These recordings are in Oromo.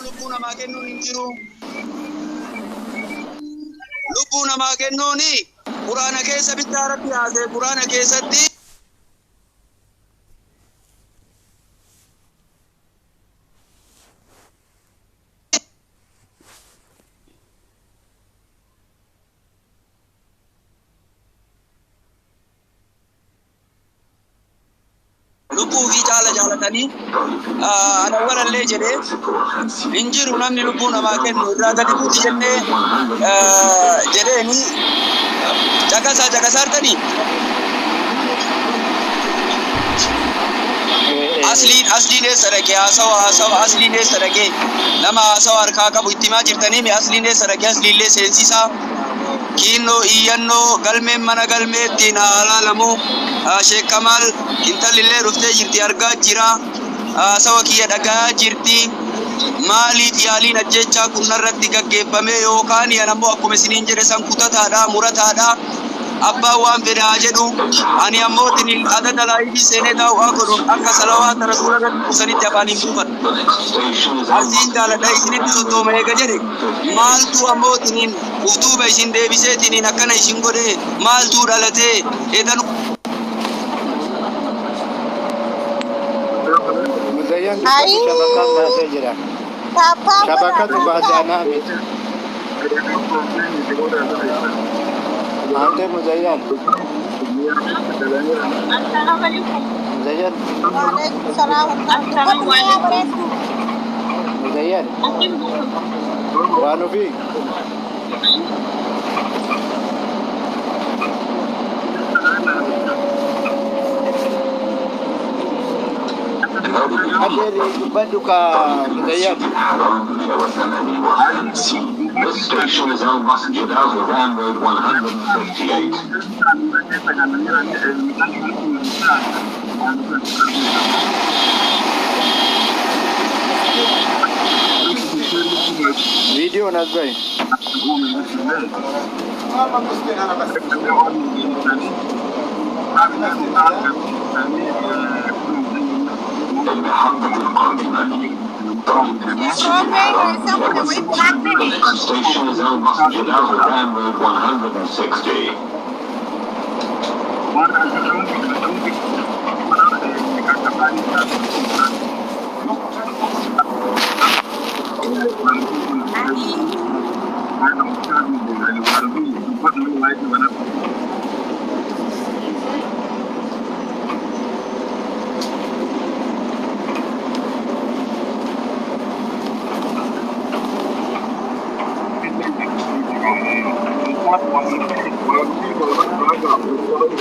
Lubbuu namaa kennuun hin jiru. Lubbuu namaa kennuuni Quraana keessa bittaa Rabbi haasa'e Quraana keessatti lubbuu fi caala jaalatanii ana warallee jedhee hin jiru namni lubbuu namaa kennu irraa gadi buuti jennee jedheeni caqasaa caqasaa arganii asliin asliin eessa dhaqee haasawa haasawa asliin eessa dhaqee nama haasawa harkaa qabu itti himaa jirtanii mi asliin eessa dhaqee asliillee seensisaa kiinnoo iyyannoo galmeen mana galmeettiin haa laalamu. Sheek Kamaal intallillee dhuftee jirti argaa jira. Haasawa kiyya dhagahaa jirti. Maaliif yaaliin ajjeechaa kun narratti gaggeeffame yookaan yan ammoo akkuma isiniin jedhe san kutataadha murataadha. Abbaan waan fedhe haa jedhu. Ani ammoo tinin adada laayivii seenee daawwaa godhuun akka salawaata rasuula irratti buusanitti afaan hin buufadhu. Arsiin jaaladha isinitti soddooma eega jedhe maaltu ammoo tinin uf duuba isin deebisee tinin akkana isin godhe maaltu dhalatee edan Muzayyan dubbatu shabakaan baasee jira. Taappaa godha Shabakatu baase taappaa. anaa miti. Maante Muzayyan. Muzayyan. Waalaikum salaam. Dubbatu mee bareeddu. Muzayyan. Waan ofii. Adeeri dubbadhu ka Muzayyan. This station is Al Masjid Al Haram Road 158. Viidiyoon as bahe. المحطة القادمة طريق المسجد Roobee الحرام eessa kute wayi 160. bilaatti. The next station is Al Masjid Al Haram Road 160.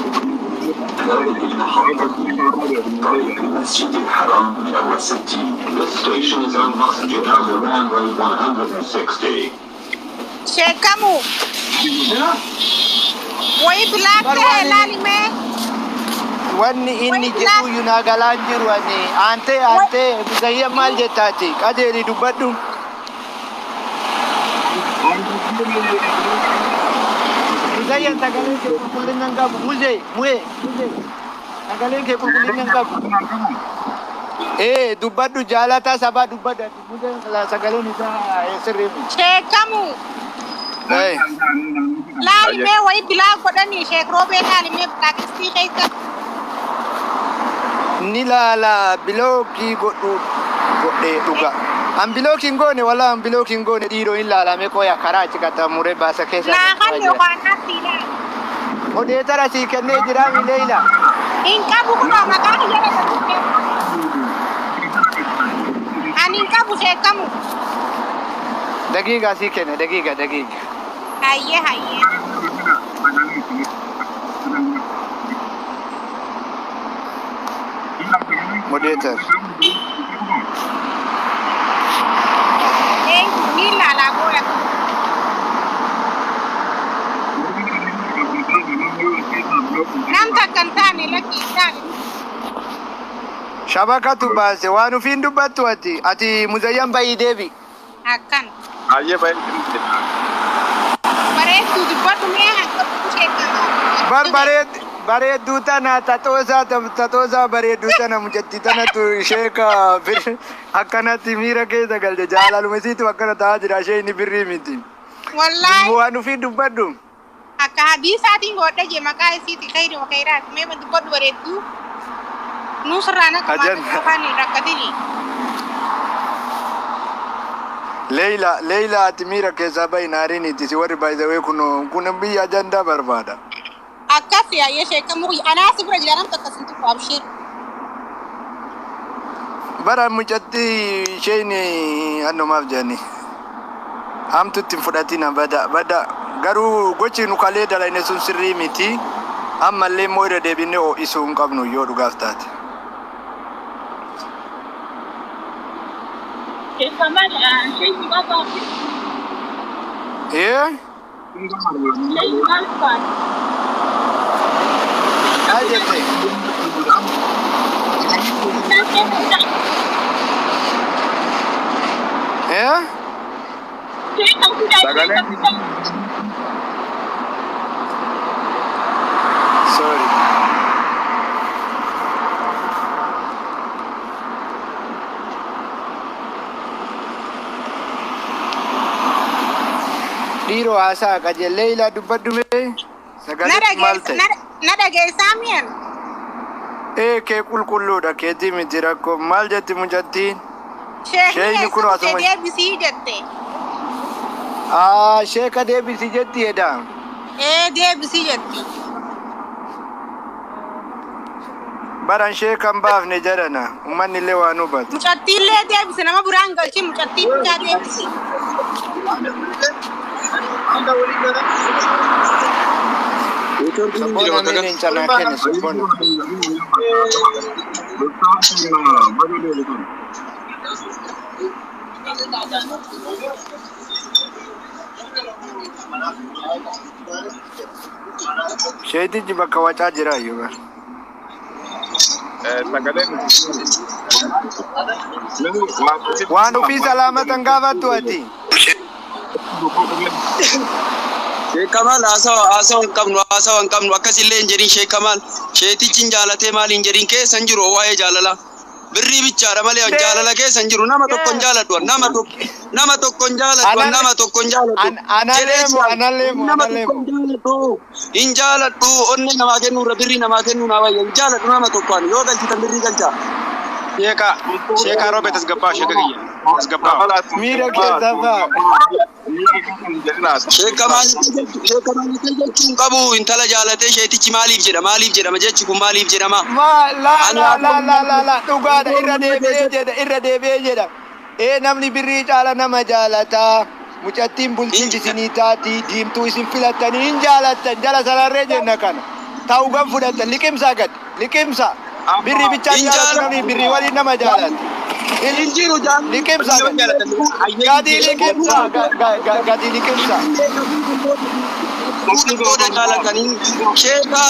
هذه المحطة طريق المسجد الحرام 160. This station is Al Masjid Al Haram Road 160. Sheekamu wayi Bar bilaatte waan laali mee. wanni inni Wayi bilaak jedhu naa galaan jiru ani aantee aantee Muzayyan maal jettaati qajeeli dubbadhu. Muzayyan sagaleen kee qulqullina hin qabu. Muzee mu'ee muzee sagaleen kee qulqullina hin qabu. Ee dubbadhu jaalataa sabaa dubbadhu ati muzeen sagaleen isaa sirrii miti. Sheekamu Ee. laali mee wayi bilaa godhanii sheek roobee laali mee bilaakistii keessa. Ni laala bilookii godhu godhee dhuga. An bilookii hin goone walaa an bilookii hin goone dhiiroo hin laalame qoya karaa achi qaxxaamuree baasa keessa Naa qaxxaamuraa kan jira. yookaan natti ilaali. Odeetara sii kennee jira mileeyla. Hin qabu kunoo maqaan kiyya dhaqatu. Ani hin qabu sheekamu. Daqiiqa sii kenne daqiiqa daqiiqa. Hayyee hayyee. Odeetar. Ee ni ilaalaa gooya. Nam takka hin taane lakkii hin taane. Shabakatu baase waan ofiin dubbattu ati ati muzayyan bayii deebi. Akkan. Ayyee baay'ee Bareedduu dubbadhu mee hanga sheekamu. Bar bareed Bareedduu tana taxoosaa taxoosaa bareedduu tana mucattii tanatu ishee ka akkanatti miira keessa galte jaalaluma isiitu akkana ta'aa jira ishee inni birrii miti. Wallaahi Waan ufii dubbadhu. Akka hadiisaatiin godha jee maqaa isiiti khayri wa khayraat mee dubbadhu bareedduu. Nusirraa na Ajan. afaan hin rakkatini. Leila Leila ati miira keessaa bahi naariiniti si warri baay'isawee kun biyya ajandaa barbaada. Akkas yaayyee sheekamu anaa si bira jira nam takka sin tuqu abshir. Bara mucattii isheen annumaaf jedhani. Hamtutti hin fudhatina bada bada garuu gochi nu kalee dalayne sun sirrii miti. Ammallee immoo irra deebinee ho'isuu hin qabnu yoo dhugaaf taate. Kamal, شيء ما صار. Ee? شيء ما صار. Maal jette? Ee? Sagaleen Sorry. Dhiiroo haasaa qajeellee ilaa dubbadhu mee sagalee maal ta'e? Na dhageessaa mi'an. Ee kee qulqulluudha keetii miti rakkoo maal jetti mucattiin? Sheekni Sheekni kun eessa asuma- deebisii jette. Aa sheeka deebisi jetti edha. Ee deebisii jetti. Baran sheekan baafne jedhana uummanni illee waan hubatu. Mucattiillee deebisi nama biraan galchi mucattii mucaa deebisi. Sabboona miin hin canaa kenne sabboona. Sheetichi bakka wacaa jira iyyuu bara. Sagaleen Waan ofii salaamatan gaafattu ati. Sheek Kamaal haasawa haasawa hin qabnu haasawa hin qabnu akkasillee hin jedhin Sheek Kamaal sheetichi hin jaalatee maal hin jedhin keessa hin jiru waa'ee jaalalaa. Birrii bichaadha malee jaalala keessa hin jiru nama tokko hin jaaladhu nama tokko nama tokko hin jaaladhu nama tokko hin jaaladhu. Analeemu analeemu Nama analeemu. tokko hin jaaladhu hin jaaladhu onnee namaa kennuu irra birrii namaa kennuu naa wayya hin jaaladhu nama tokko ani yoo galchitan birrii galchaa. Sheeka sheeka roobe tasgabbaa sheeka kiyya tasgabbaa. Miira keessa ba'a. Sheek Kamaal Sheek Kamaal jechuun qabu intala jaalatee sheetichi maaliif jedha maaliif jedhama jechi kun maaliif jedhama. Ma la la la la la la dhugaadha irra deebi'ee jedha irra deebi'ee jedha. Ee namni birrii caala nama jaalataa. Mucattiin bultiin isinii taati diimtuu isin filattanii hin jaalattan jala sararree jenna kana. Ta'uu gan fudhattan liqimsaa gad liqimsaa. Birrii bichaa Hin jaalatu jaalatu. namni birrii waliin nama jaalata. Hin jiru jaalatu. Liqimsaa gad. Gadi liqimsaa gadi liqimsaa. Booda jaalatanii sheekaa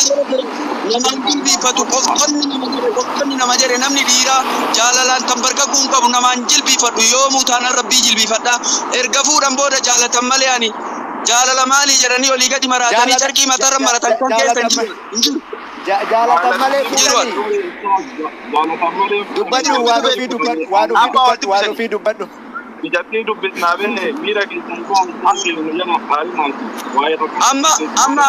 namaan jilbiifatu qoftonni nama jedhe qoftonni nama jedhe namni dhiiraa jaalalaan kan bargagguu hin qabu namaan jilbiifadhu yoomuu taanaan rabbii jilbiifadha erga fuudhan booda jaalatan malee ani jaalala maalii jedhanii olii gadi maraatanii Jaalata- carqii mataarra maratan kan keessa hin jiru hin jiru. Jaalatan malee Jiru. fuudhanii. Dubbadhu waan ofii dubbadhu waan ofii dubbadhu waan ofii dubbadhu. Ijatti dubbisnaa benne miira keessan Amma amma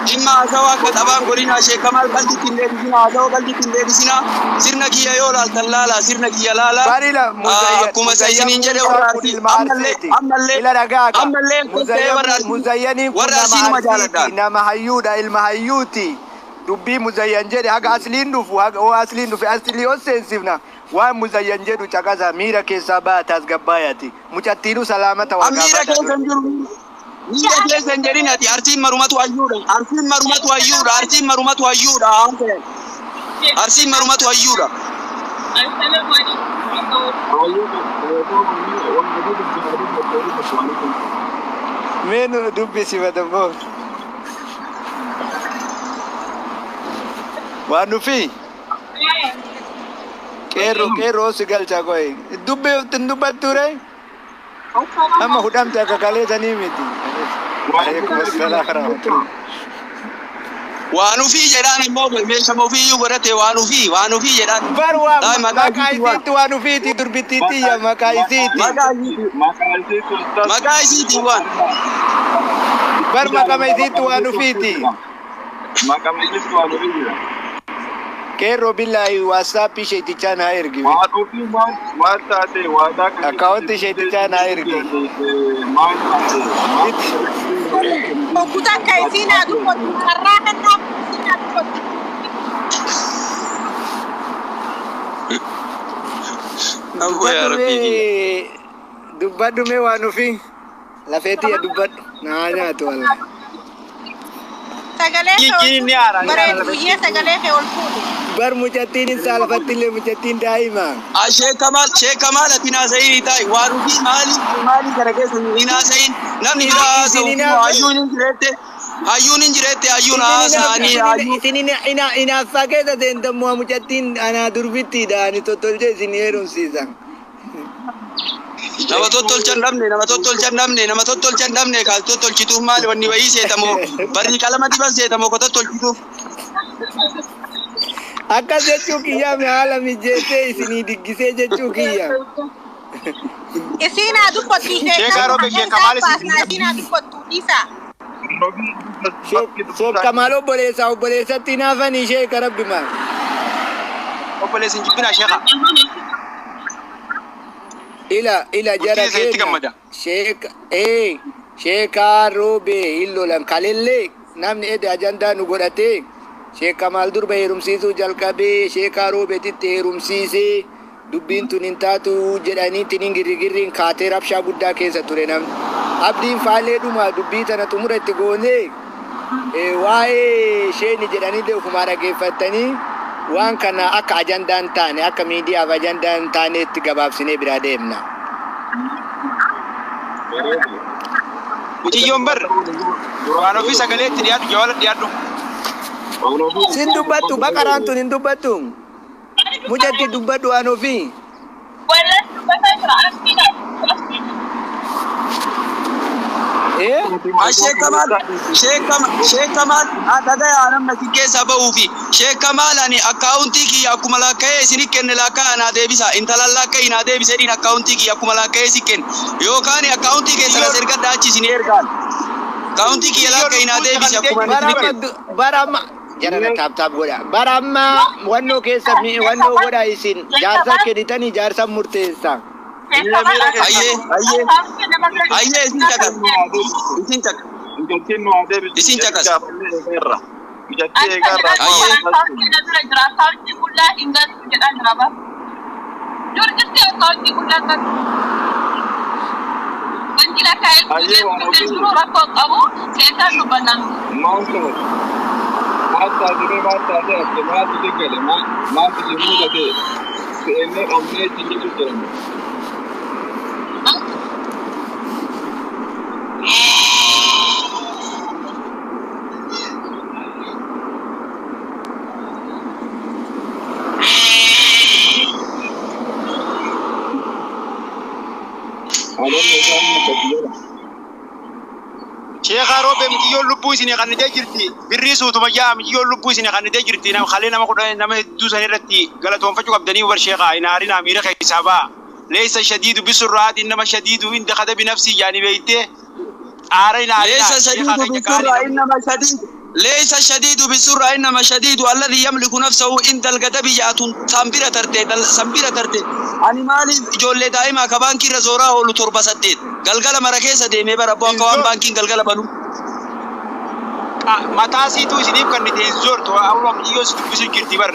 dhimma haasawaa akka xabaan godinaa sheekamaal qalbitti hin deebisinaa haasawaa qalbitti hin deebisinaa sirna kiyya yoo laaltan laalaa sirna kiyya laalaa. Barila Muzayyan Akkuma isa isiniin jedhe Muzayyan warra kun Arsii ilma ammallee Arsiiti. ammallee Ila dhagaaga. ammallee kottee warra Arsii Muzayyaniin kun warra nama Arsiinuma Arsiiti. jaaladhaan. Nama hayyuudha ilma hayyuuti. Dubbii Muzayyan jedhe haga asliin dhufu haga oo asliin dhufe aslii ol seensifna. Waan Muzayyan jedhu caqasa miira keessaa baata as gabbaayati. Mucattiinuu salaamata waa Miira gaafata. keessa hin jiru. Miira keessa hin jedhin ati Arsiin marumatu hayyuudha. Arsiin marumatu hayyuudha. Arsiin marumatu hayyuudha. Arsiin marumatu hayyuudha. Assalamu alaikum. Mee nu dubbisi badaboo. Waan nufi qeerroo qeerroo si galcha koyi. Dubbi hin dubbattu ree? Amma hudhamte akka kaleessanii miti. Alaikum assalaam warahmatullahi. Waan ufii jedhaan immoo meeshama ofiiyyuu godhate waan ufii jedhaan. Bar waa Taa'e maqaa maqaa isiitii waan. isiitti waan ufiiti durbittiitti ya maqaa isiiti. Maqaa isiitii. Maqaa isiitii waan. Bar maqama isiitti waan ufiiti. Maqama isiitti waan ufiiti. Qeerroo billaahi waasaappi isheetichaa naa ergi. Waan ofii maal taate waadaa kan Akkaawunti isheetichaa naa ergi. Maal taate? Ogguta akka isiin haa dubbatu carraa kannaaf isiin haa dubbatu. Abbo yaa Rabbii kiyya. Dubbadhu mee waan ofii lafeetii ya dubbadhu naa nyaatu wallahi. Sagalee kee ol Jijjiin ni haara. bareedduyyee sagalee kee ol fuudhu. Bar mucattiin hin saalfattillee mucattiin daa'ima. Sheek Kamaal ati naasa'iin taa'i waan ofii maali kana keessa hin haasa'iin namni hira haasa'u hayyuun hin jireette hayyuun hin jireette hayyuun haasa'anii hayyuu. Isin inaaffaa keessa seentammoo mucattiin anaa durbittiidha ani tottolchee isin heerumsiisa. Nama tottolchan dhabne nama tottolchan dhabne nama tottolchan dhabne kaas tottolchituuf maali wanni wayii seetamoo barri qalama diban seetamoo ko tottolchituuf. Akkas jechuu kiyyaa mi haala mijeessee isinii diggisee jechuu kiyya. Isiin haa dubbattu Sheekaa Roobe, Sheek Kamaal isin- isiin haa dubbattu dhiisaa. Sheek Kamaal obboleessa obboleessatti hinaafanii sheeka rabbi maal. Obboleessi hin jibbinaa sheeka. Ila ila jara Bultii isaatti keenya gammada. sheeka ee sheekaa roobee hin lolan kalellee namni ede ajandaa nu godhatee sheek Kamaal durba heerumsiisuu jalqabee sheekaa roobeetitti heerumsiisee dubbiin tun hin taatu jedhanii tiniin girrigirriin kaatee rabshaa guddaa keessa ture namni. Abdiin faalee dhuma dubbii tana xumura itti goonee waa'ee isheeni jedhanii ofumaa dhaggeeffatanii waan kana akka ajandaa hin taane akka miidiyaaf ajandaa hin taanetti gabaabsinee biraa deemna. Mucayyoon bar waan ofii sagalee itti dhiyaadhu jawala dhiyaadhu. Sin dubbattu baqaraan tun hin dubbattu. Mucatti dubbadhu waan ofii. Wallan dubbataa jira asliidha. Eh? Sheek Kamaal dhagaya namna si keessa bahuufi Sheek Kamaal ani akkaawuntii kiyya akkuma laakka'ee isini kenne laakka'a naa deebisa intalan laakka'ii naa deebise jedhiin akkaawuntii kiyya akkuma laakka'ee si kenne yookaan akkaawuntii keessan as ergadhaa achi isin ergaan akkaawuntii kiyya laakka'ii naa deebise akkuma ani Bara isini amma kenne. bara amma jarana taap taap godha. Bara amma wannoo keessa wannoo godha isin jaarsa kennitanii jaarsa murteessa. Ayyee ayyee ayyee isin caqas isin caqas. Mijattiin nu haa deebisu. Isin caqas. Mijattii eegarra. Akkaawuntii na bira jira. Akkaawuntii qullaa hin galchu jedhaa jira bara. Dur jirti akkaawuntii qullaa galchu. Wanti lakkaa'ee guutee jiru rakkoo qabu keessaan dubbannaan. Maal taate? Maal taate maal taate ati maaltu si gale maaltu si muudate seennee dhabnee itti jiru jedhame. Haalonni isaan muudatu jedha. Sheekaa Roobee mucayyoon lubbuu isinii kannitee jirti. Birrii suutuma ja'a mucayyoon lubbuu isinii kannitee jirti. Nama kalee nama kudha nama hedduu san irratti galatoonfachuu qabdanii bar sheekaa hin aarinaa miira keessaa ba'a. Leessa shadiidu bisurraati nama shadiidu inda kadabi nafsii jaani beeytee aara hin aarinaa. ليس Sheekaa شديد keenya qaalii بالسرعة إنما شديد ليس شديد بالسرعة إنما شديد الذي يملك نفسه عند الغضب جاءت سامبيرة ترتي سامبيرة ترتي أنا مالي جولة دائما كبانكي رزورا هولو تربة سديد galgala mara keessa deemee bara abbaa akka waan baankiin galgala banu. Mataa siituu isiniif kan hin zortu amma mucayyoo si dubbisu jirti bar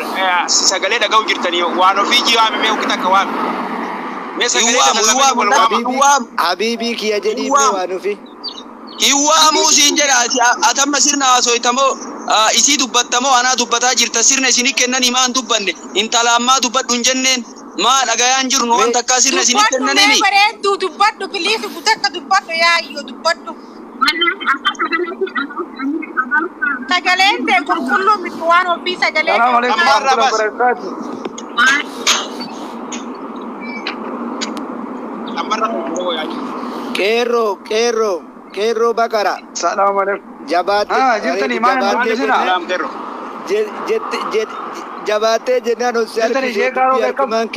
sagalee dhaga'u jirtanii waan ofii jiwaame mee ukkita akka waame. Mee sagalee Hiwaamu, dhaga'u hiwaamu, wal waama. Habiibii habiibii kiyya jedhii mee waan ofii. Hiwaamuu siin jedha ati atamma sirna haasoytamoo isii dubbattamoo anaa dubbataa jirta sirna isinii kennanii maan dubbanne intala ammaa dubbadhu hin jenneen maa dhagayaan jirnu waan takkaa sirna isinii Dubbadhu mee kennaniini. bareedduu dubbadhu piliisi gutakka dubbadhu yaayyoo dubbadhu. Sagaleen tee qulqulluu miti waan ofii sagalee السلام tee عليكم Ammaarraa ورحمة الله baas. وبركاته. Ammarraa Qeerroo qeerroo qeerroo baqara. السلام عليكم. Jabaattee Ah, jirtanii maal jabaattee dubbisina? jennaan Salaam qeerroo. Jabaattee jennaan ol si Jirtanii harkisee sheekaa dubbii roobee akkam? harkumaan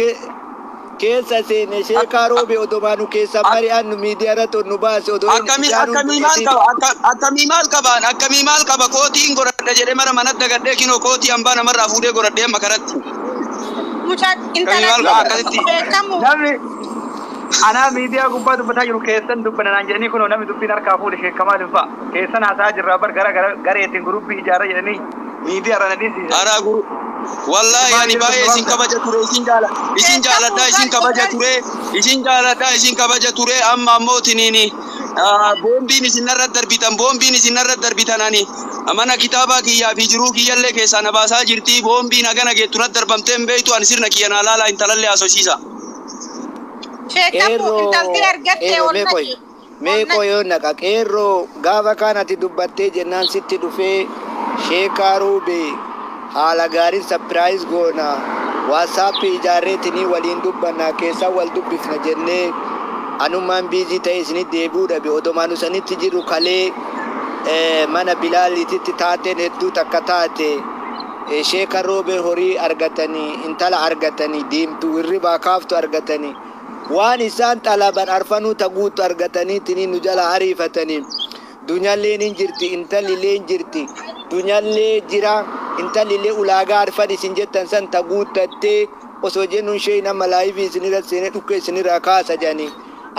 keessa seene sheekaa roobe odomaa nu keessa mari'an nu miidiyaa irratti ol nu baase odoo Akkamii isaan akkamii maal qaba akkamii maal qabaan akkamii maal qaba kootiin godhadha jedhee mara manatti dagadhee kinoo kootii hambaa namarraa fuudhee godhadhee amma karatti. Mucaa Akkamii intala maal qaba akkasitti. beekamu. Namni anaa miidiyaa gubbaa dubbataa jiru keessan dubbana naan jedhanii kunoo namni dubbiin harkaa fuudhe sheekamaa dhufa. Keessan haasaa jirraa bar gara gara gareetiin gurubbii ijaarra jedhanii miidiyaa irra na dhiisisan. Araa guru. Wallaahi ani baay'ee isin kabaja ture isin jaala isin jaaladha isin kabaja ture isin jaaladha isin kabaja ture amma ammoo tiniini boombiin isin narra darbitan boombiin isin narra darbitan ani mana kitaabaa kiyyaa fi jiruu kiyyallee keessaa na baasaa jirti boombiin hagana geettu na darbamtee hin beektu ani sirna kiyya naa laalaa intalallee haasofsiisa. Sheekamu Qeerroo intalti argattee qeerroo ol mee qoy naqi. mee qoy yoo naqa qeerroo gaafa kaan ati dubbattee jennaan sitti dhufee sheekaa roobe haala gaariin sapiraayiz goona waasaappii ijaarreetinii waliin dubbanna keessaa wal dubbifna jennee anummaan biizii ta'e isinit deebi'uu dhabe odomaan isanitti jiru kalee mana bilaaliititti taateen hedduu takka taate sheeka roobee horii argatanii intala argatanii diimtuu hirribaa kaaftu argatanii waan isaan xalaban arfanuu taguutu argatanii tinii nu jala ariifatanii dunyalleen hin jirti intalillee hin jirti dunyallee jira intalillee ulaagaa arfan isin jettan san taguuttattee osoo jennuun ishee nama laayifii isinirra seenee dhukkee isinirraa kaasa jedhanii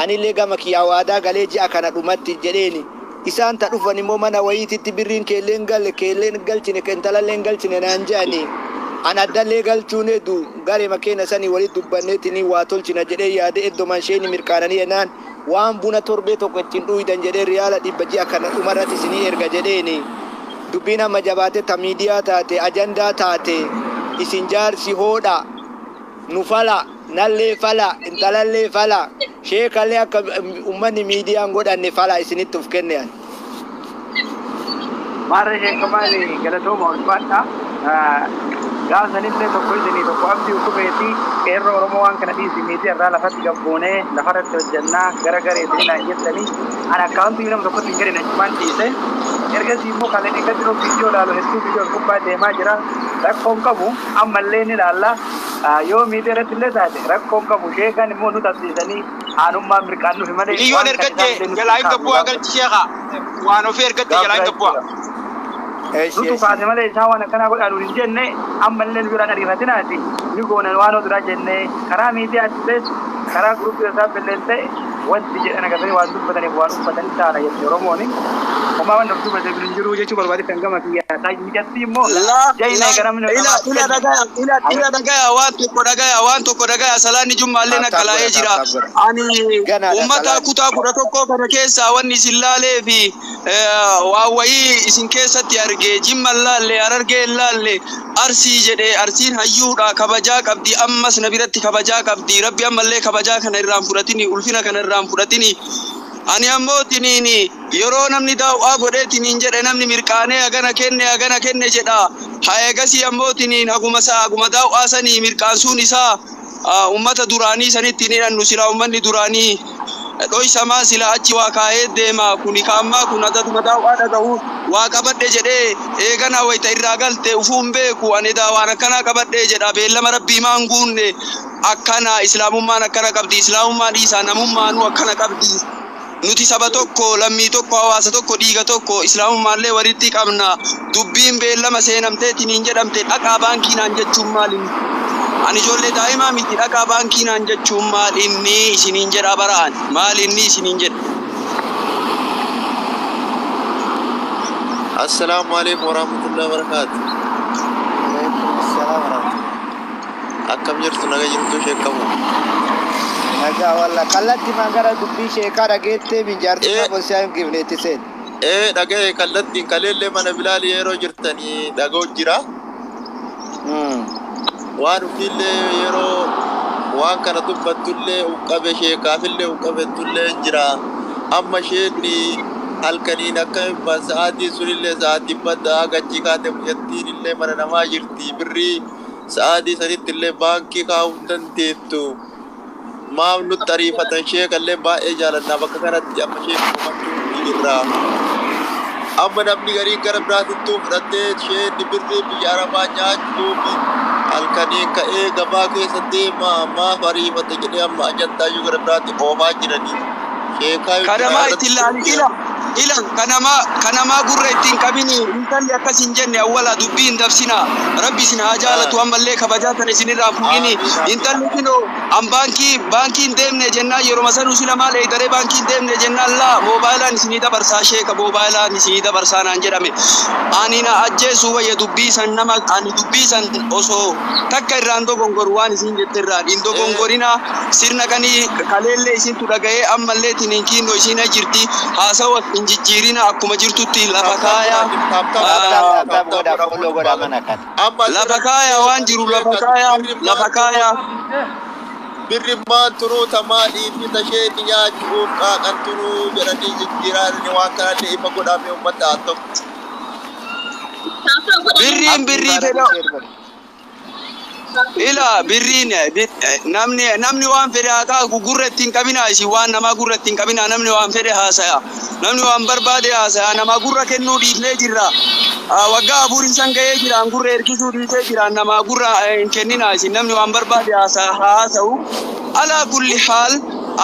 anillee gama kiyyaa waadaa galee ji'a kana dhumatti jedheeni isaan ta dhufan immoo mana wayiititti birriin keelleen galle keelleen galchine intalalleen galchine naan jedhanii an addallee galchuun hedu garee makeena sanii walitti dubbanneetinii waa tolchina jedhee yaade eddoman isheeni mirkaananii jennaan waan buna torbee tokko ittiin dhuydan jedhee riyaala 100 ji'a kana dhumarratti isinii erga jedheeni dubbiin amma jabaate ta miidiyaa taate ajandaa taate isin jaarsi hoodha nu fala nallee fala intalallee fala sheekallee akka ummanni miidiyaan godhanne fala isinitti uf kenne ani. Maarra sheekamaa galatooma ulfaadha. Gaafa sanillee tokko isinii tokko abdii hukumeeti qeerroo Oromoo waan kana dhiisi miidiyaa irraa lafatti gabboonee lafarratti hojjannaa gara gareetiin naan jettanii ani akkaawuntii nama tokkotti hin galin achumaan dhiise. Ergasii immoo kan inni gadi viidiyoo ilaalu hedduu viidiyoo gubbaa deemaa jira. Rakkoon qabu ammallee ni ilaalla. Yoo miidiyaa irratti illee taate rakkoon qabu sheekan immoo nu tabsiisanii aanummaa mirqaan nufi malee Biyyoon waan kan ergatte isaan illee nutti jalaa hin kaafnu gabbu'aa gaafa galchi sheekaa. Waan ofii ergatte gaafa jalaa hin gabbu'aa. jechuudha. Eeshi Nutu eeshi. kaase malee isaan waan akkanaa godhaa nuun hin jenne ammallee nu biraan ariifatinaati ni goonan waan oduraa jenne karaa miidiyaatti ta'es karaa guruppii isaa illee ta'e wanti jedhan agartanii waan dubbataniif waan uffatanii taana jette Oromooni. Homaa waan of dubbate hin jiru jechuu barbaade kan gama kiyyaa taa'e mijatti immoo La jayina la eega namni ila namaaf ila kennu. dhagaya ila ila dhagaya waan tokko dhagaya waan tokko dhagaya salaanni jummaallee Taap taap godha nakkalaa'ee taap jira. taap godha. Ani Ganaadha ummata salaanni. kutaa 11 kana keessaa wanni isin laalee fi waan wayii isin keessatti arge jimma hin laalle harargee hin laalle arsii jedhee arsiin hayyuudha kabajaa qabdi ammas na biratti kabajaa qabdi rabbi ammallee kabajaa kana irraan fudhatini ulfina kana irraan fudhatini. Ani ammoo tiniini yeroo namni daawwaa godhee tiniin jedhe namni mirqaanee hagana kenne hagana kenne jedha. Haa eegasii ammoo tiniin haguma isaa haguma daawwaa sanii mirqaansuun isaa ummata duraanii sanitti ni hidhannu silaa ummanni duraanii dhoysamaa sila achi waa kaa'ee deema kuni kaammaa kun adaduma daawwaa dhaga'u waa qabadhe jedhee eegana wayita irraa galte ufuun beeku ani waan akkanaa qabadhe jedha beellama rabbii maan guunne akkana islaamummaan akkana qabdi islaamummaa dhiisaa namummaanuu akkana qabdi. Nuti saba tokko lammii tokko hawaasa tokko dhiiga tokko islaamummaallee walitti qabna dubbiin beellama seenamteetiin hin jedhamte dhaqaa baankii naan jechuun maal inni ani ijoollee daa'imaa miti dhaqaa baankii naan jechuun maal inni isiniin jedha bara'an maal inni isiniin jedha. Assalaamu alaikum warahmatullahi wabarakatuh. Waalaikum salaam warahmatullahi. Akkam jirtu naga jirtu sheekamu. Nagaa walla kallattii maan gara dubbii sheekaa dhageettee minjaartummaa bossaa hin gifneetti seen. Ee dhagaye kallattiin kaleellee mana bilaali yeroo jirtanii dhaga'u jira. Waan ofiillee yeroo waan kana dubbattullee uqqabe sheekaafillee uqqabettullee hin jira. Amma isheen halkaniin akka sa'aatiin sunillee sa'aatiin baddaa gachi kaate mucattiin illee mana namaa jirti birrii sa'aatii sanitti illee baankii kaa'uu hin dandeettu. Maaf nutti ariifatan sheekallee baay'ee jaalannaa bakka kanatti amma sheeka komachuu ni jirra. Amma namni gariin gara biraatittuu fudhattee isheen birrii biyya arabaa nyaachuuf halkaniin ka'ee gabaa keessa deema maaf ariifate jedhee amma ajandaayyuu gara biraatti oofaa jiranii. Sheekaayyuu Kanamaa ittiin laali ila ila kanamaa kanamaa gurra ittiin qabini intalli akkas hin jenne awwala dubbii hin dabsina rabbi isin haa jaalatu ammallee kabajaa kana isinirraa fuudhini intalli kinoo an baankii baankii hin deemne jennaan yeroo sanuu sila maal eegaree baankii hin deemne jennaan laa moobaayilaan isinii dabarsaa sheeka moobaayilaan isinii dabarsaa naan jedhame ani na ajjeesuu wayya dubbii san nama ani dubbii san osoo takka irraan dogongoru waan isin jette irraan hin dogongorina sirna kanii kaleellee isintu dhaga'ee ammallee tiniin kiinno isin jirti haasawa hin jijjiirina akkuma jirtutti lafa kaayaa Tap tap godhaa follow godhaa mana kana. lafa kaayaa waan jiru lafa kaayaa lafa kaayaa. Birri maan turuu tamaa dhiifni tasheeti nyaachuuf qaaqan turuu jedhanii jijjiiraan waan kanallee ifa godhame uummata haa ta'u. Birriin birrii fedha ila birriin namni namni waan fedhe haa ta'u gurra ittiin qabinaa isin waan namaa gurra ittiin qabinaa namni waan fedhe haasaya namni waan barbaade haasaya namaa gurra kennuu dhiifnee jirra waggaa afurii san ga'ee jiraan gurra ergisuu dhiisee jiraan namaa gurra hin kenninaa isin namni waan barbaade haasaya haasa'u alaa kulli haal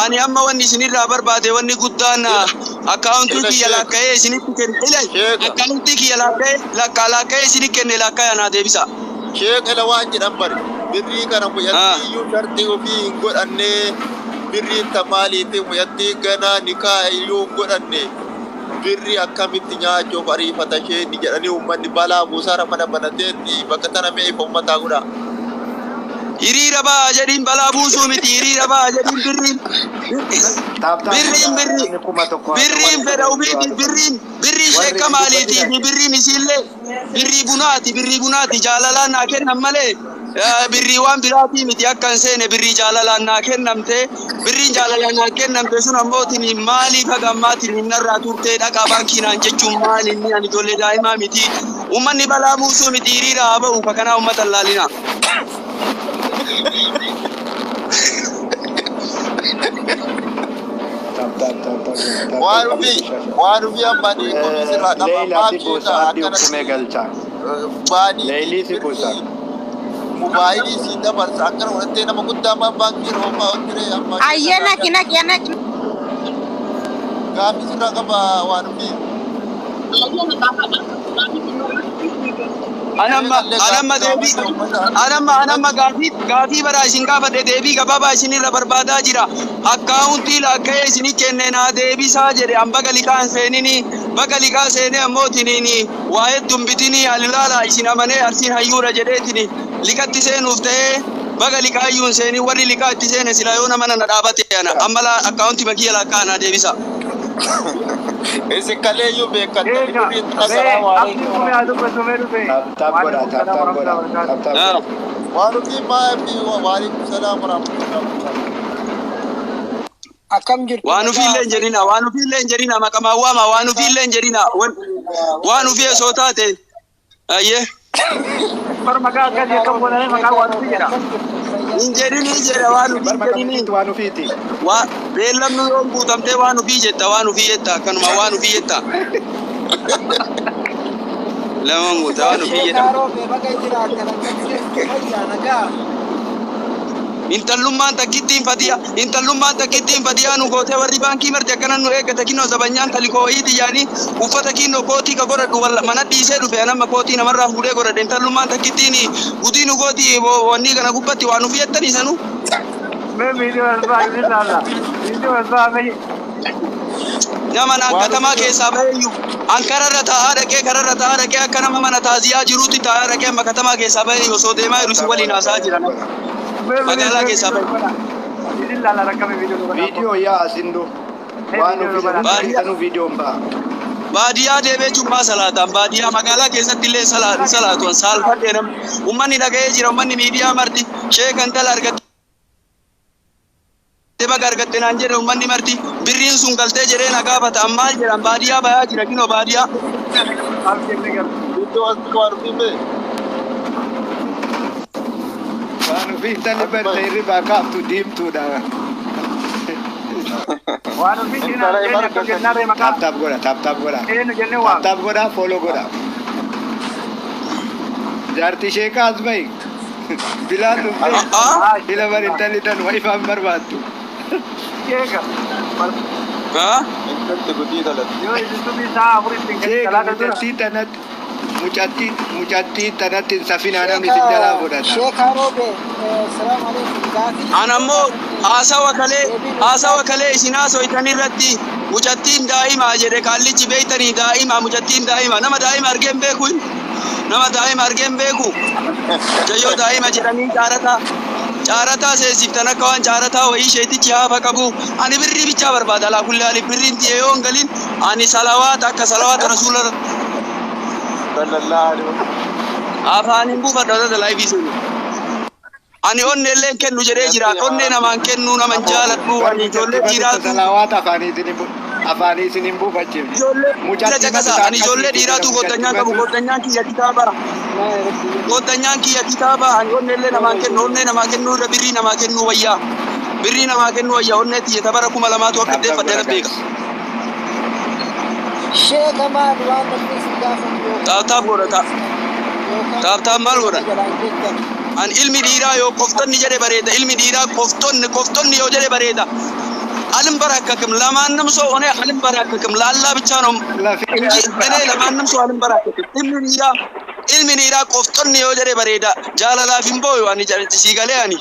ani amma wanni isinirraa barbaade wanni guddaan akkaawuntii kiyya lakka'ee isinitti kenne ila akkaawuntii kiyya lakka'ee lakka lakka'ee isinitti kenne lakka'ee naa deebisa. Sheekala waan jedhan bari birrii kana mu'attii iyyuu shartii ofii hin godhanne birriin tamaaliifi mu'attii ganaa nikaa iyyuu hin godhanne birrii akkamitti nyaachuuf ariifata isheen jedhanii uummanni balaa buusaara mana banateetti bakka tana mee ifa uummataa godha. Hiriira ba'aa jedhiin balaa buusuu miti hiriira ba'aa jedhiin birriin birriin birrii birriin fedha ufiiti birriin birrii sheekka maaliitii fi birriin isiillee birrii bunaati birrii bunaati jaalalaan naa kennan malee birrii waan biraatii miti akka hin seene birrii jaalalaan naa kennamte birriin jaalalaan naa kennamte sun ammoo tini maaliif haga ammaatiin hin narraa turtee dhaqaa baankii naan jechuun maali inni ani ijoollee daa'imaa miti uummanni balaa buusuu miti hiriira haa ba'u kanaa uummata laalina. Waan ofii waan ofii amma ni sirraa qaba Leeyilaa si maaf buusa sheeka abdii akkanatti hukumee galcha. baanii Leeyilii si buusa. mobaayilii sii dabarsa akkana godhattee nama guddaa maa baankii roobaa hojjiree amma Ayyee naki naki naki. gaaffii sirraa qaba waan ofii. Anamma anamma deebii anamma anamma gaafii gaafii bara isin gaafadhe deebii gabaabaa isinirra barbaadaa jira. Akkaawuntii lakka'ee isinii kenne naa deebisaa jedhe an baga liqaan seenini baga liqaa seenee ammoo tiniini waa hedduun bitinii alilaala isin amanee arsiin hayyuudha jedheetini liqatti seenuuf ta'ee baga liqaa iyyuu hin seenin warri liqaa itti seene sila yoo nama na dhaabate ana amma akkaawuntii makiyya lakkaa naa deebisa. Isin kaleeyyuu beekan. Abdii kumee haa dubbatu mee dhufe. Tap godhaa tap tap godhaa tap tap godhaa. Waan ofii maa fi waalaikum salaam warahmatullahi wabarakatuh. Akkam jirtu Waan ufii illee hin jedhina waan ufii illee hin jedhina maqamaan waama waan ufii illee hin jedhina waan ufii osoo taate ayyee Bar maqaa akkasii akkam godhanii maqaa waan ofii jedha. hin jedhini jedha waan ufii Bar hin maqaa jedhini waan ofiiti. waa beellamnu yoon guutamtee waan ufii jetta waan ufii jetta akkanuma waan ufii jetta lamaan guuta waan ufii jedha Sheekaa roobee baga jiraattan akkam jirtu fayyaa nagaa. Intallummaan takkittiin fatiya intallummaan takkittiin fatiyaa nu gootee warri baankii marti akkana nu eeggata kinnoo zabanyaan talikoo wayiiti yaani uffata kinnoo kootii ka godhadhu walla mana dhiisee dhufe anamma kootii namarraa fuudhee godhadhe intallummaan takkittiin gutii nu gooti wanni kana gubbatti waan nuuf jettanii sanu. Mee viidiyoo as ba'aa isin ilaalla. Viidiyoo as ba'aa mee. Nama naan katamaa keessaa baheeyyu an kararra taa'aa dhaqee kararra taa'aa dhaqee akka nama mana taaziyaa jiruutti taa'aa dhaqee amma katamaa keessaa baheeyyu osoo deemaa jiru si waliin haasa'aa jira. Magaalaa keessaa bahe. Isin ilaalla rakkame viidiyoo godhaa. Viidiyoo yaa asindu. Waan ofii sanuu viidiyoon ba'a. Baadiyyaa deemee jummaa salaataan baadiyyaa magaalaa keessatti illee salaatu saalfadhee namni uummanni dhaga'ee jira uummanni miidiyaa marti sheekan tala argatte baga argatte naan jedhe uummanni marti birriin sun galtee jedhee na gaafata ammaal jedhan baadiyyaa bayaa jira kinoo baadiyyaa. Iddoo as waan ofii mee. Waan ofii intalli barte hirribaa kaaftu diimtuudha. Waan ofii Intala keenya ibar akka jennaan ree maqaa Tap tap godha, tap tap godha. eenyu jennee Tap waamna. tap godha, follow godha. Jaartii sheekaa as bahi. Bilaan dhuftee Ah? bila bar intalli tan wa ifaan barbaaddu. Sheeka. Ah? Intalli gudii dalatti. Yoo isin subii sa'a afur ittiin gadi Sheeka salaata dura. mucattii tanatti mucattii mucattii tanatti hin safinaa namni isin jalaa fudhata. Sheeka Roobe, salaamu alaikum. Gaafii An ammoo haasawa kalee isin haasoytan irratti mucattiin daa'imaa jedhe qaallichi beeytanii daa'ima mucattiin daa'ima nama daa'ima argeen beeku nama daa'ima argeen beeku mucayyoo daa'ima jedhanii caarataa caarataa seensiftan akka waan caarataa wayii sheetichi haafa qabu ani birrii bichaa barbaada alaa kulli haali birriin tiyee yoo hin galin ani salawaata akka salawaata rasuula Sallallahu alaihi wasallam. afaan hin buufadha odata laayifii suni ani onnee illee hin kennu jedhee jira onnee namaan kennu naman jaaladhu Bar ani mucattii ijoollee matu dhiiraatu salawaata afaanii isin hin afaanii isin hin buufachiifne. Ijoollee jira Mucattii matu caqasa ani ijoollee akkasiitti jira dhiiraatu mucattii gooddanyaan qabu matu. gooddanyaan kiyya kitaaba gooddanyaan kiyya kitaaba ani onnee illee namaan kennu onnee namaa kennuu irra birrii namaa kennuu wayyaa birrii namaa kennuu wayyaa onnee tiyya tabara 2000tu akka Tap tap deeffadhe godha na beeka guys. Sheeka maal waan namni isin gaafatu yookaan taaptaap godha yookaan taaptaap maal godha jalaan jettan. an ilmi dhiiraa yoo qoftonni jedhe bareeda ilmi dhiiraa qoftonni qoftonni yoo jedhe bareeda አልንበረከክም ለማንም ሰው እኔ አልንበረከክም ለአላህ ብቻ ነው Lafee እንጂ እኔ ለማንም ሰው አልንበረከክም። Ilmi dhiiraa qoftonni yoo jedhe bareeda jaalalaaf hin booyu ani sii galee ani.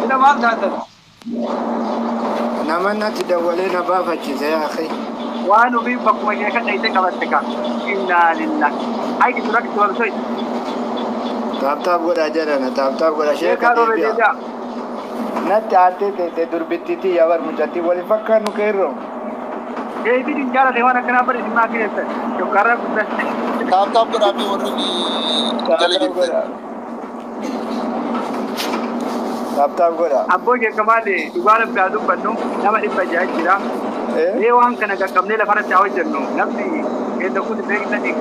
Ina maal taatan? Nama natti dawwalee na baafachiise yaa akhi. Waan ofii bakkuma sheeka dhayitee qabatte ka. Innaa lillah. Ayi dura kitu wamsoi. Tap tap godha jedhana tap tap godha sheeka Sheeka Roobe deebi'a. deebi'a. Natti aartee teessee durbittiitii yaa bar mucattii wal fakkaannu keerroo. Deebiin hin jaalate waan akkanaa bari dhimmaa keessan. Shokkaarraa guddaa. Taap taap godhaa fi warri Tap jala tap jirtan. godha. Tap tap godha. Abboo sheeka maali dhugaa rabbi haa dubbannu nama 600 jira. Eh? Mee waan kana qaqqabnee lafarratti haa hojjennu. Namni keessa kun beektanii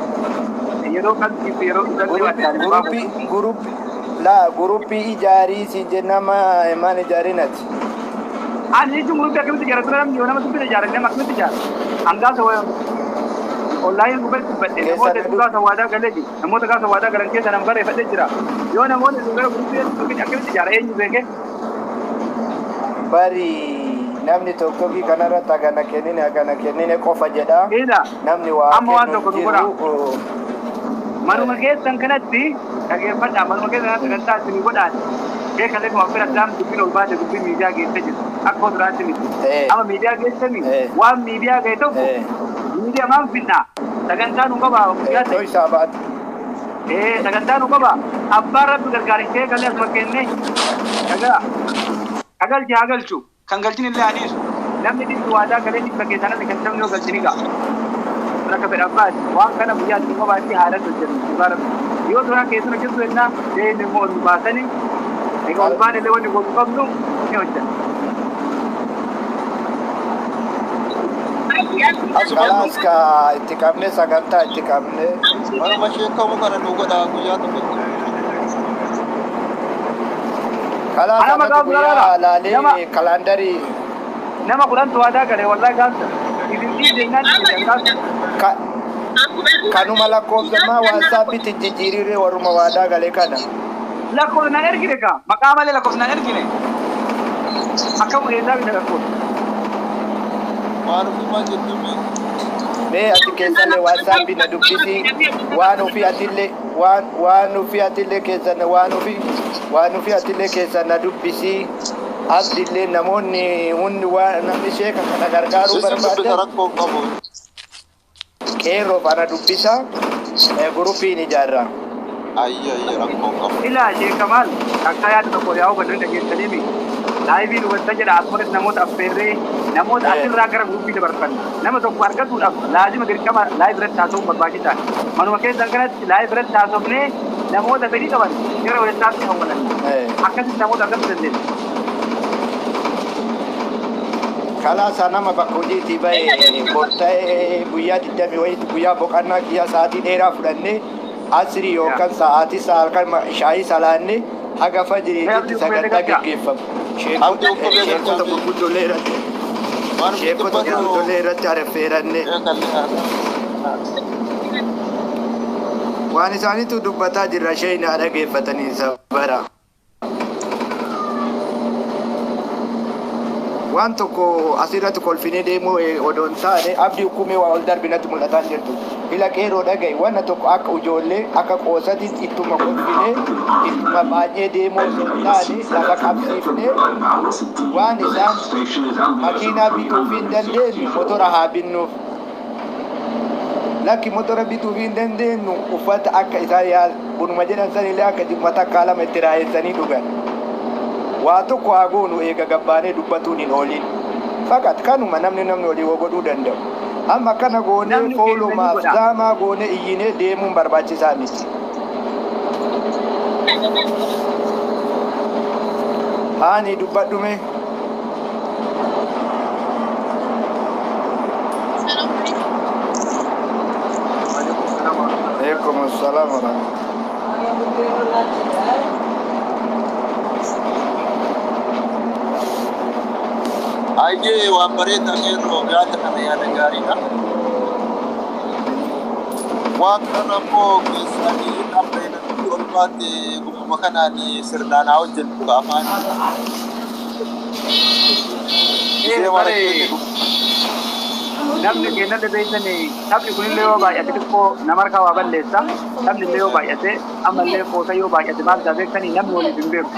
yeroo qalbii fi yeroo dhugaatti waan ta'an hin baafu. Guruppii guruppii laa guruppii ijaarii siin jennama maan ijaarinati. Ani jechuun guruppii akkamitti ijaara tura namni yoo nama dubbisa ijaara nama akkamitti ijaara. Hangaasa onlaayin gubbatti dubbadhe Keessa namoota na hedduu gaafa waadaa galee jiru. Namoota gaafa waadaa galan keessa nan barreeffadhee jira. Yoo namoonni sun gara guruppii akkamitti ijaara eenyu beekee? Bari namni tokkoki kanarratti hagana kennine hagana kennine qofa jedha. Ila Namni waa amma waan kennu tokko hin nu godha. jiru. Manuma keessan kanatti dhageeffadhaa manuma keessan kanatti sagantaa isinii godhaan beekalee kuma bira daam dubbiin ol baate dubbiin miidiyaa geesse jiru akka duraatti miti. Amma miidiyaa geessami waan miidiyaa ga'e tokko miidiyaa maal finnaa sagantaa nu qabaa guyyaa ta'e. Toisaa baatu. Sagantaa nu qabaa abbaan rabbi gargaare beekalee asuma kennee dhagaa hagalchi hagalchu kan galchin illee adiisu namni dhibbi waadaa galee dhibba keessanatti kan namni yoo galchini ga'a. Akka fedhan baate waan kana guyyaa itti qabaatti haalatti hojjennu dhugaa rabbi. Yoo suuraa keessan hojjetu jennaa deemni immoo ol baasanii egaa ol baane illee wanni goonu qabnu ni hojjenna. Kalaas ka itti qabne sagantaa itti qabne. Manuma sheekamu kana nu godhaa guyyaa tokko. Kalaas Ana anatu maqaa guyyaa bulaa laalee kalaandarii nama kudhantu waadaa gale wallahi gaafsa. Isin dhiis jennaan dhiisan gaafsa. Kanuma lakkoofsamaa waatsaappitti jijjiirree warruma waadaa galee kana. Lakkoofsa naan ergine kaa maqaa malee lakkoofsa naan ergine. Akkam eessaa bita lakkoofsa. Waan ofumaa jettuumi. Mee ati keessallee WhatsApp na dubbisi, waan ofii atillee waan ofii atillee keessan waan ofii atillee keessan na dubbisi. Abdillee namoonni hundi waan namni sheeka kana gargaaruu Isin dubbisa barbaadan rakkoo hin qabu. Qeerroof ana dubbisa, guruppiin ijaarra. Ayye ayye, rakkoo hin qabu. Ilaa Sheek Kamaal, akka yaada tokko yaa'u kan dhageessanii live hubatta jedha. Asumas namoota affeerree namoota asirraa gara guruppii dabarfanna. Nama tokko argatuudhaaf laazima dirqama live irratti haasa'uun barbaachisaadha. Manuma keessan kanatti live irratti haasofnee namoota fedhii qaban gara walittaatti hawwatan. Akkasitti namoota argachuu dandeenya. Kalaasa nama bakka hojiitii bahe murtaa'ee guyyaa 20 wayiitti guyyaa boqonnaa kiyyaa sa'aatii dheeraa fudhannee asrii yookaan sa'aatii halkan shaayii salaannee haga fajiriitti sagantaa geggeeffamu. Abdii uffata Sheekota gurguddoolee irratti Waan sheekota dubbatu gurguddoolee irratti areffeerannee waan isaaniitu dubbataa jirra, isheen haa dhageeffatanii sabara. Waan tokko asirratti kolfinee deemuu odoo hin taane, abdii hukumee waa ol darbinatti mul'ataa hin jirtu. Ila qeerroo dhaga'i, wanna tokko akka ijoollee akka qoosatitti ittuma kolfinee ittuma baay'ee deemuu osoo hin taane, lafa qabsiifnee waan isaan makiinaa bituuf hin dandeenyu motora haa binnuuf. Lakki, motora bituuf hin dandeenyu, uffata akka isaan yaal bunuma jedhan sanillee akka dhimma takkaa lama itti raayessanii dhugan. Waa tokko haa goonu, eega gabbaanee dubbatuun hin oolin. Faqat kanuma namni olii woo godhuu danda'u. Amma kana goonee Namni keenya ni foolumaaf godha. zaamaa goonee iyyinee deemuun barbaachisaa miti. Haani dubbadhume. Salaam alaikum. Alaikum assalam wa rahmatullahi. Ayyee, waan bareedaa qeerroo, yaada kana yaada gaariidha. Waan kana immoo keessanii dhaabbatanii ol baate gubbuma kanaan sirnaan haa hojjennu afaan. Ishee waan Bare akka namni kennallee beeksanii taphni kunillee yoo baay'ate xiqqoo nama harkaa waa balleessa. Taphni illee yoo baay'ate, ammallee qoosa yoo baay'ate maal isaa beeksanii, namni waliif hin beeku.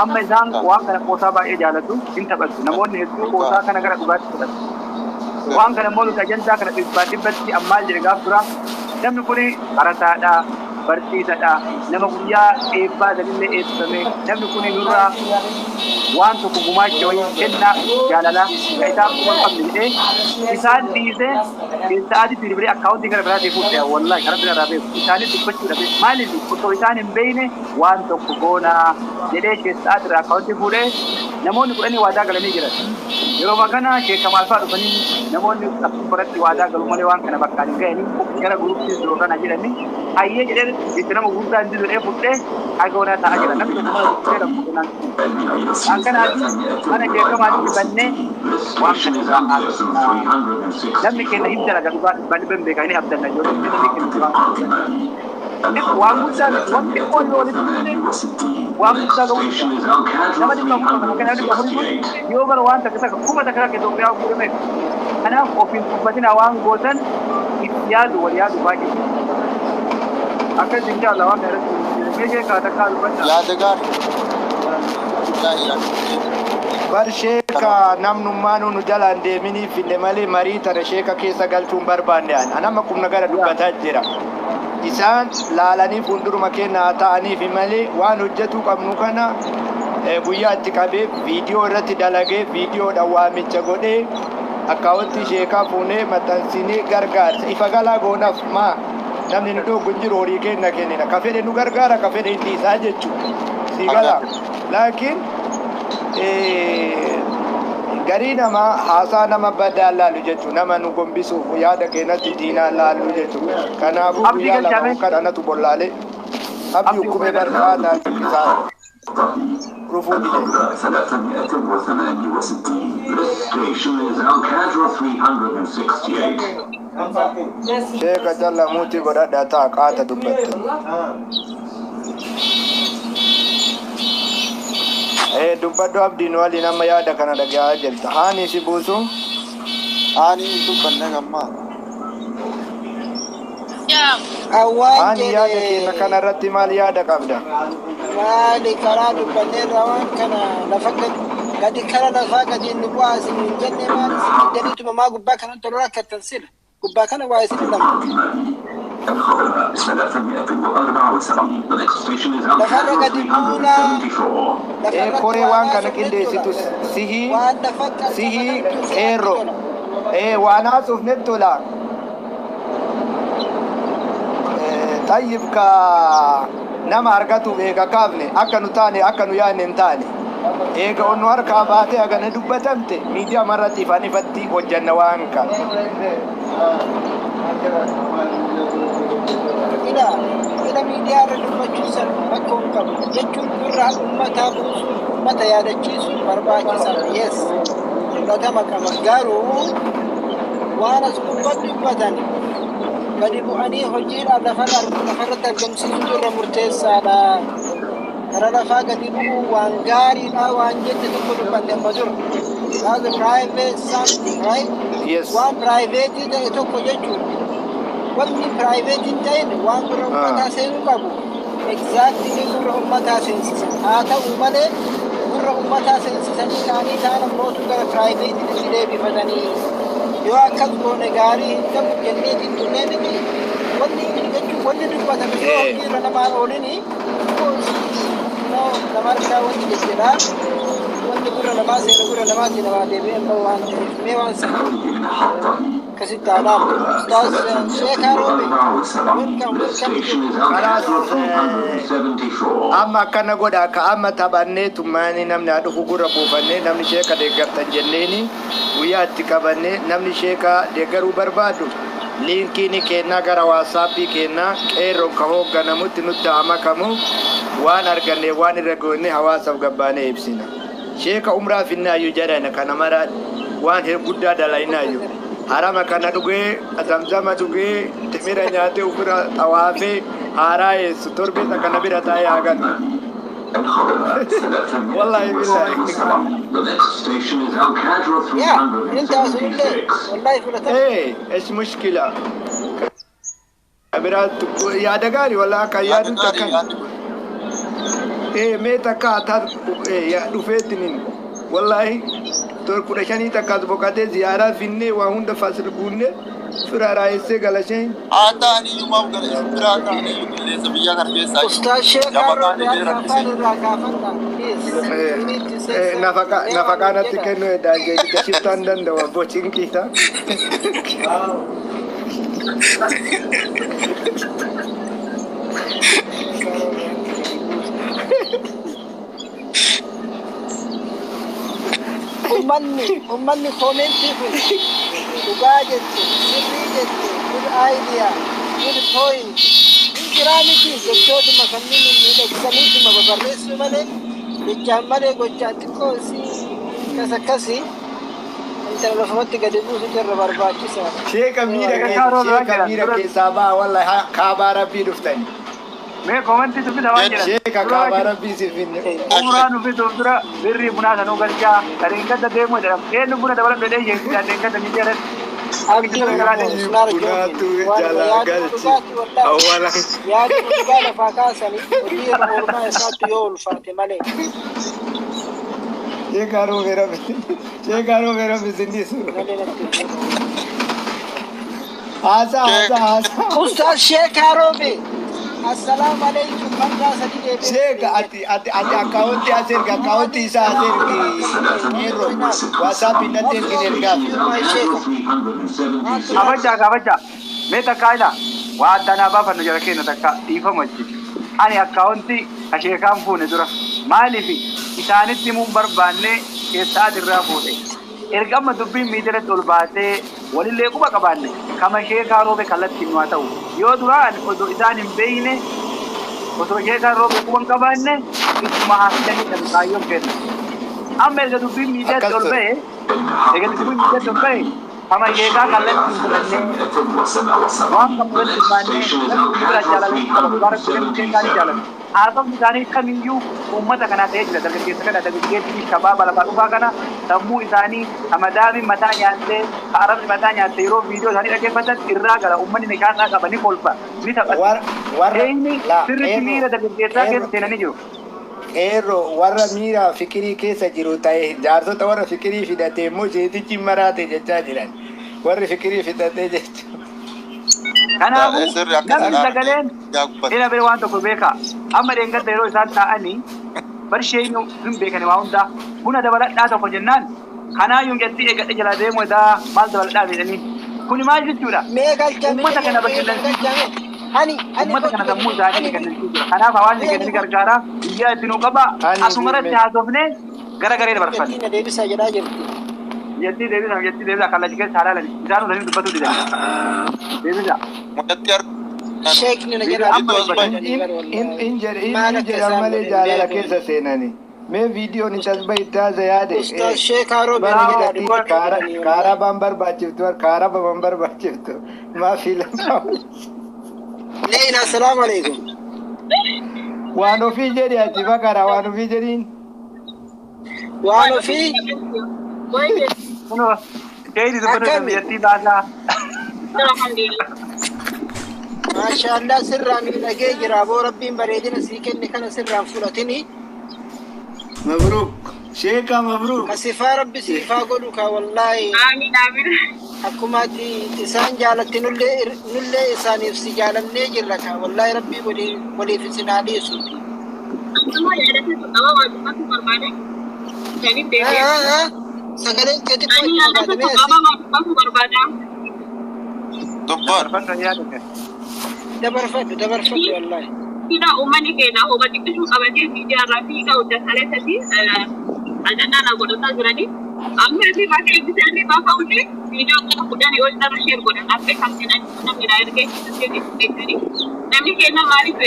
Amma isaan waan kana qoosaa baay'ee jaalatu, hin taphatu. Namoonni hedduu qoosaa kana gara dhugaatti fudhatu. Waan kana immoo nuti ajandaa kana dhibbaa dhibbatti ammaal jedhe gaaf dura, namni kun barataadha, barsiisadha, nama guyyaa eebbaa sanillee eebbifame, namni kun nurraa waan tokko gumaacha wayii kennaa jaalalaa ka isaan quba hin qabne jedhee isaan dhiisee sa'aatii bilbilee akkaawuntii gara biraatii fuudhe. Wallahi karaa biraa irraa beeku isaanis dubbachuu dhabe. Maaliif osoo isaan hin beekne waan tokko goonaa jedhee sa'aatii irraa akkaawuntii fuudhee namoonni 10 waadaa galanii jiran. Yeroo kana sheeka maalfaa dhufanii namoonni akkuma biratti waadaa galu malee waan kana bakkaan hin ga'anii gara guruppii jiru kana jedhanii hayyee jedhee itti nama gurguddaa hin jiru fudhee haga onaa taa'aa jira. Namni tokko mana dubbisee rakkoo kanaan. Waan kanaaf mana sheekamaatti bannee waan kana irraa haasofna. Namni keenya hin dalaga, dhugaa dhibbaan dhibban beekaa inni abdanna, ijoollee namni keenya waan guddaa miti, waan xiqqoo yoo walitti dhufne waan guddaa ga'uu danda'a. Nama 400 kana, 400 kun yoo bara waan takka takka 1000 takka Itoophiyaa guurame. Kanaaf ofiin tuffatina, waan gootan itti yaadu, wal yaadu baay'ee. Akkas inshallah waan kana irratti mee sheekaa takkaa dubbadha. Yaada gaarii. Yaada Bar sheeka namnummaa nu jalaan deeminii finne malee marii tana sheeka keessa galchuun barbaanne an. Anama kumna gara dubbataa jira. Isaan laalanii fuulduruma keenya haa ta'aniif malee waan hojjetuu qabnu kana guyyaa itti qabee viidiyoo irratti dalagee viidiyoodhaan waamicha godhee akkaawwantii sheekaa fuunee maxxansinee gargaarsa ifa galaa goonaaf, maa namni nu dhoogu hin jiru, horii keenya kennina, ka fedhe nu gargaara, ka fedhe hin dhiisaa jechuudha. Si galaa, laakiin garii namaa haasaa nama badaa laalu jechuudha, nama nu gombisuuf yaada keenyatti diinaa laalu jechuudha. Kanaafuu Abdii guyyaa 2 galchaame. Kan anatu bollaalee abdii hukumee barbaadaa isaa dhufuu dide. 368. This station is Al Qadra 368. Sheeka jalla muutii godhadhaa ta'a, qaata dubbatte. Dubbadhu abdiin waliin amma yaada kana dhagahaa jirta. Haani si buusu. Ani hin dubbanne gammaa. Yaa. Awwaan Ani yaada keenya jedhe kana irratti maal yaada qabda? Maali karaa dubbanneerra waan kana lafa gadi kara lafaa gadi nu bu'aa isin hin jenne maal isin diddaniituma maa gubbaa kanan tola rakkattan sila gubbaa kana waa isin lama الخضراء 374. The next station is lafarra Al-Qadra gadi buunaa 374. Ee lafarratti koree waan waan kana haasofne qindeessitu tola sihii waan lafa sihii qaqqabatamtu seeratti qeerroo. tola. Ee waan haasofne tola. Tayyib ka nama argatuuf eega kaafne akka nu taane akka nu yaadne hin taane. Eega onnu harkaa baatee hagana dubbatamte miidiyaa marratti ifaan ifatti hojjanna waan kana. Ila ila miidiyaa irra dubbachuun sana rakkoo hin qabu jechuun gurra uummataa buusuun uummata yaadachiisuun barbaachisaadha. Yes, fudhatama qaba. Garuu waan as gubbatti dubbatan gadi bu'anii hojiidhaan lafarratti argamsiisutu irra murteessaadha. Kara lafaa gadi bu'uu waan gaariidha waan jette tokko dubbanne amma dura. That's a private something, right? Yes. Waan private ta'e tokko jechuudha. Wanni private hin ta'in waan gurra uummataa seenuu qabu. Exactly gurra uummataa seensisan. Haa ta'u malee gurra uummataa seensisanii ka'anii ta'an ammootu gara private itti deebifatanii yoo akkas goone gaarii hin ta'u jenneetiin turree miti. Wanni jechuun wanni dubbatame yoo Ee. hojiirra namaan oolini nama harkaa wanni jechuudha. Wanni gurra namaa seenu gurra namaatii namaa deebi'ee amma waan ta'eef mee waan sana akkasitti haa dhaabdu. Ustaaz Sheekaa Roobe, welcome, The welcome station is to Kalaas Al-Qadra 374. amma akkana godha akka amma taphannee tummaanii namni haa dhufu gurra buufannee namni sheeka deeggartan jenneeni guyyaa itti qabannee namni sheeka deeggaruu barbaadu liinkii ni kennaa gara waasaappii kennaa qeerroon ka hoogganamutti nutti haa makamu waan arganne waan irra goone hawaasaaf gabbaanee ibsina. Sheeka umraa finnaayyuu jedhana kana mara waan guddaa dalaynaayyuu. Harama kana dhugee zamzama dhugee timira nyaatee ofirra xawaafee haaraa eessu torbee kana bira taa'ee haa galu. الخضراء Wallahi billahi. 377. The next station is Al-Qadra Yaa, inni taasisullee 376. wallahi fudhatama. Ee, esh mushkila. Biraattu yaada gaarii wallahi akka Yaada yaadu gaarii takka. yaadni kun. Ee, mee takka ataa dhufeettiniin wallahi tor 15 takkaas boqotee ziyaaraa finnee waa hunda fasil guunne fira raayessee galashee. Haa ta'anii maaf gara biraa ta'anii qilleensa biyya kana keessaa Ustaaz Sheekaa gama Roobe kaanii harka rakkise. afaan irraa kaafadha. Please, you need to say something. Nafaqaa Mee waan nafaqaa natti jedha. kennuu eddaa shiftaan danda'u abboo cinqiisa. Ummanni koomentii kun dhugaa jette, sirrii jette, good idea, good point. Hin jiraa miti jechootuma kanneen miidhagsaniituma babarreessuu malee jechaan malee gochaan xiqqoo isii akkas akkasii intala lafumatti gadi buusutu irra barbaachisaadha. Sheeka miira Sheekaa keessa Roobe waan sheeka jedhan miira dura keessaa ba'a wallahi kaabaa rabbii dhuftani. mee koomentii dubbisa waan jedhan Sheeka dura waan kaabaa jedhan rabbii si finne. Umraa nu fituuf dura birrii bunaa sanuu galchaa sareen gadda deemuu jedhama. Eenyu buna dabalan dhedhee jechuudha sareen gadda ni jedhan. Abdii Akka Oromoo jedhan is not a Bunaatu joking. Waan jalaa yaaduma galchi. dhugaati wallahi. Awwaala. Yaaduma dhugaa lafaa kaasanii hojii irra oolmaa isaatti yoo ulfaate malee. Sheeka Roobe rabbi sheeka Roobe rabbi sinnisu. Malee natti hin tolu. Haasaa haasaa haasaa. Ustaaz Sheekaa Roobe, assalaamu alaikum marraa sadii deebi'ee Sheeka ati ati ati akkaawuntii as ergi akkaawuntii isaa as ergi qeerroo waasaappii natti What's ergin wrong with ergaaf. you, my Sheeka? Maaltu rakkoo? Kabajaa kabajaa mee takkaa ilaa waa addanaa baafannu jala keenya takka dhiifama wajjin. Ani akkaawuntii asheekaan fuune dura maaliif isaanitti himuun barbaanne keessaa adirraa fuudhe. Erga amma dubbiin miidiyaatti ol baasee walillee quba qabaanne kama sheekaa roobe kallattiin nu haa ta'u. Yoo duraan osoo isaan hin beekne osoo sheekaan roobe quba hin qabaanne ittuma haa fidanii kan kaayyoon kenna. Amma erga dubbiin miidiyaatti Akkas ol ture. ba'e erga dubbiin miidiyaatti ol ba'e kama sheekaa kallattiin fudhannee waan kan walitti The next hirmaannee station is namni bira Al-Qadra jaalala qaba. Dhugaa rabbi sheekaa ni 377. jaalala. Haasofni isaanii kamiyyuu uummata kanaa ta'ee jira. Dargaggeessa kana, dargaggeessi shabaaba lafaa dhufaa kana sammuu isaanii hamadaami mataa nyaattee, arabni mataa nyaattee yeroo viidiyoo isaanii dhaggeeffatan irraa gara uummanni nishaasaa qaba, ni kolfa, ni taphata. Warra Eenyu la sirriitti qeerroo miira dargaggeessaa keessa qeerroo seenanii jiru. Qeerroo warra miira fikirii keessa jiru ta'e jaarsota warra fikirii fidate immoo sheetichi maraate jechaa jiran. Warri fikirii fidate jechuudha. Kanaafuu Sirri akka namni sanaa sagaleen gubbata. ila bira waan tokko beeka. Amma dheengadda yeroo isaan taa'anii barshee hin beekani waa hundaa buna dabaladhaa tokko jennaan kanaayyuu jetti eegadhe jala deemu edaa maal dabaladhaa jedhanii. Kuni maal jechuudha? Mee galchame Uummata kana mee bashannansiisuu galchame. Hani hani uummata kana kottu sammuu isaanii hani bashannansiisuudha. Kanaaf hawaasni mee keenya hani ni gargaara. Biyyaa itti nuu qaba. Ani Asuma irratti deeme. haasofnee gara garee dabarfanne. Biyyattiin deebisaa jedhaa jirti. Biyyattii deebisa, biyyattii deebisa kallachi keessa haalaalani. Isaan osoo dubbatu didan. Deebisa. Mucatti argu. Sheekni na Deebisa jalaa amma Jidduu as dubbatan. bahi. dubbatanii bara In wallaahi. in jedhe in Maal in akka jedhan isaan malee godhan hin jaalala beeku. keessa seenani. Mee viidiyoon itti as bahi itti haasa yaade. Ustaaz Sheek Haroo Bara na jalaa hidhatti dubbachuu kaara didanii kaara wallaahi. baan barbaachiftu kaara baan barbaachiftu maa filamaa. Leena assalaamu alaikum. Waan ofii jedhi ati bakara waan ofii jedhiin. Waan ofii Kunoo keeydi dubbatu akkami? biyyattii baasaa. Maashaallah sirraa miidhagee jira aboo rabbiin bareedina sii kenne kana sirraan fudhatini. Mabruuk. Sheeka mabruuk. Ka sifaa rabbi siifaa godhu ka wallaahi Amiin amiin. akkuma ati isaan jaalatte nullee isaaniif si jaalannee jirra ka wallaahi rabbii waliif isin haa dhiisu. Amma yaadatti qaba waa dubbatu barbaade. Saniif deebi'e. Sagaleen kee xiqqoo Ani itti yaadatti fagaatame qaba asi waa dubbatu barbaada. Dubbaan. Dabarfadhu yaada. Dabarfadhu dabarfadhu wallaahi. Sida uummanni keenya homa xiqqisuu qabatee miidiyaa irraa fi hojjetaalee sadii ajandaan na godhataa jiranii. Amma inni bakka eebbisanii bakka hundi viidiyoo kana 10 ol irra share godhan akka kan jedhan namni naa ergee keessatti. Namni keenya maaliif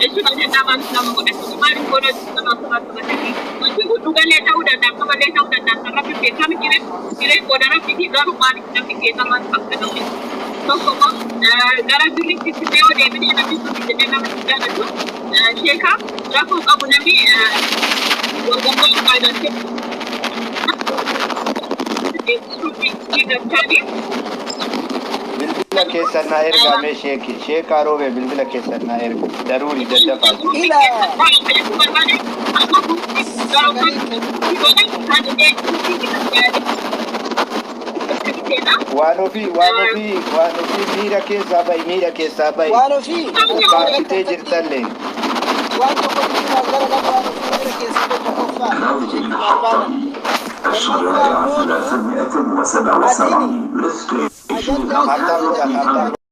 jechuun ajandaa maaliif nama godhatu maaliif godhatu nama qabatanii wanti kun dhugalee ta'uu danda'a qabalee ta'uu danda'a kan rabbi beekame jiree qooda rabbitii garuu maaliif namni keenya maaliif akka ta'u tokko immoo gara birriitti illee yoo deebine namni sun jedhee nama hin jaalatu sheeka rakkoo qabu namni dorgommii faayidaan galchanii Bilbila keessan naa ergaa mee sheeki. Sheekaa roobee bilbila keessan naa erga. Daruuri daddafaa. Ila sagaleen kee Waan ofii waan ofii waan ofii miira keessaa bahi miira keessaa bahi. Waan ofii Ukkaamsitee jirtallee. Waan tokko gara lama waan ofii miira keessaa bahi tokkoffaa barbaadan. الشارع Lammaffaa 377. Atini The station is ajandaa Hartaan sirrii godhan hartaan.